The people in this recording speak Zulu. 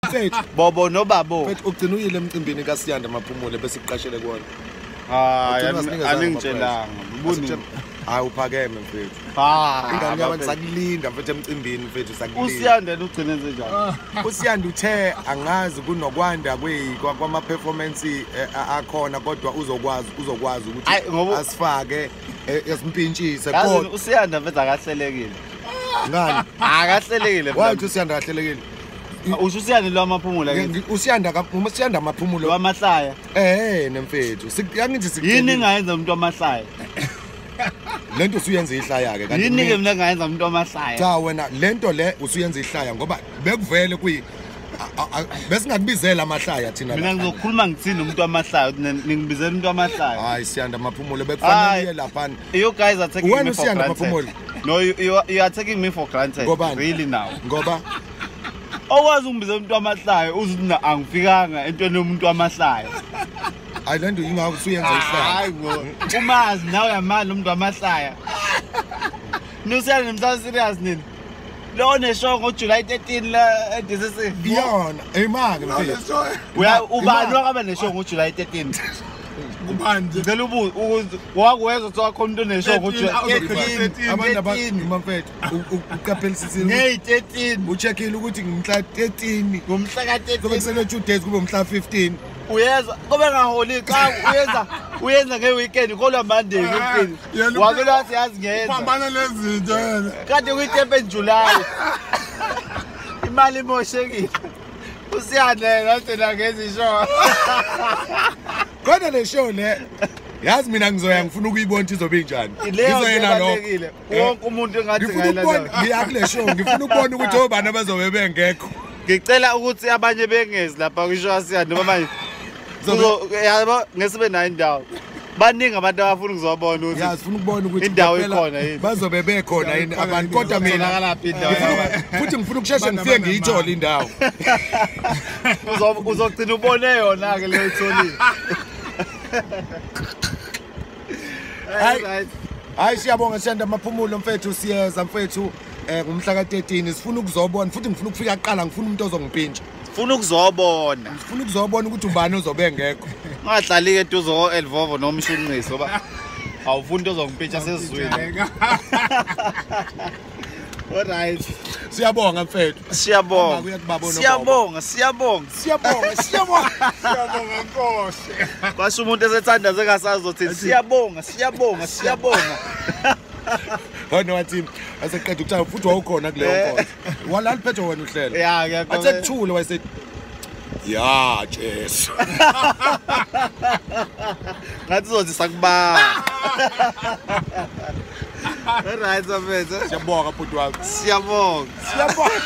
Mfethu bobo nobabo. Mfethu ugcina uyile emcimbini kaSiyanda Maphumulo bese kuqashele kuona. Hayi, aningitshelanga. Ubuni? Hayi uphakeme mfethu. Ingane yabantu sakulinda mfethu emcimbini mfethu sakulinda. USiyanda ugcine enze njani? USiyanda uthe angazi kunokwanda kwama performance akhona kodwa uzokwazi ukuthi asifake esimpintshise kodwa uSiyanda mfethu akahlelekile. Ngani? Akahlelekile. Wathi uSiyanda akahlelekile. Usho uSiyanda lo Maphumulo ke? USiyanda uSiyanda Maphumulo wamahlaya. Nemfethu. Yangithi sikuthini? Yini engayenza umuntu wamahlaya? Lento usuyenza ihlaya ke kanti. Yini ke mina engayenza umuntu wamahlaya? Cha wena lento le usuyenza ihlaya ngoba bekuvele kuyi besingakubizela amahlaya thina. Mina ngizokhuluma ngithini umuntu wamahlaya ningibizela umuntu wamahlaya. Hayi Siyanda Maphumulo bekufanele uye lapha. You guys are taking me for granted. No, you are taking me for granted. Really now. Ngoba okwazi ungibizela umuntu wamahlaya uthi angifikanga entweni yomuntu wamahlaya. Hayi lento ingakho usuyenza ihlaya. Hayi bo. Umazi nawe uyamali umuntu wamahlaya. Nusiyana nimsana serious nini? Lo neshow ngo July 13 la eDCC. Iyona, imali mfethu. Uya ubani wakaba neshow ngo July 13? Ubani? Ngicela ubuze wakwezwa ukuthi wakho umuntu oneshow ngo July 13. Abantu abamfethu uqaphelisisile. Ngey 13. Ucheckile ukuthi ngimhla 13. Ngomhla ka 13. Kube kusele 2 days kube umhla 15. Uyezwa kube ngaholi cha uyenza ngeweekend kolwa Monday 15. Wabela wathi yazi ngenza. Phambana lezinto yena. Kade kuyi-10 July. Imali imoshekile. Usiyanda yena ngenza ishow. Kodwa le show le yazi mina ngizoya ngifuna ukuyibona ukuthi izobe injani. Ngizoyela lokho. Wonke umuntu engathi ngayilandela. Ngiya kule show ngifuna ukubona ukuthi obani abazobe bengekho. Ngicela ukuthi abanye bengezi lapha kwishow kaSiyanda noma manje yabo ngesibe nayo indawo. Baningi abantu abafuna ukuzobona ukuthi yazi ufuna ukubona ukuthi indawo ikhona yini. Bazobe bekhona yini abantu kodwa mina lapha indawo. Futhi ngifuna ukusheshe ngifike ngiyithole indawo. Uzogcina ubone yona ke leyo itholile. Hayi hayi siyabonga Siyanda Maphumulo mfethu siyeza mfethu ngomhla ka-13 sifuna ukuzobona futhi ngifuna ukufika kuqala ngifuna umuntu ozongipintsha. Sifuna ukuzobona. Ngifuna ukuzobona ukuthi ubani ozobe engekho. Ungahlali ke eduze ko Elvovo noma uMshunqisi ngoba awufuni into ozongipintsha sesizwini. Alright. Siyabonga mfethu. Siyabonga. Siyabonga, siyabonga. Siyabonga, siyabonga. Siyabonga Nkosi. Kwasho umuntu esethanda sengasazothi siyabonga, siyabonga, siyabonga. Wena wathi aseqeda ukuthanda futhi wawukhona kuleyo nkonzo. Walala phethe wena uhlelo. Yeah, ngiyakho. Athe kuthule wayesethi ya Jesu. Ngathi uzothi sakubamba. Alright, mfethu. Siyabonga bhuti wami. Siyabonga. Siyabonga.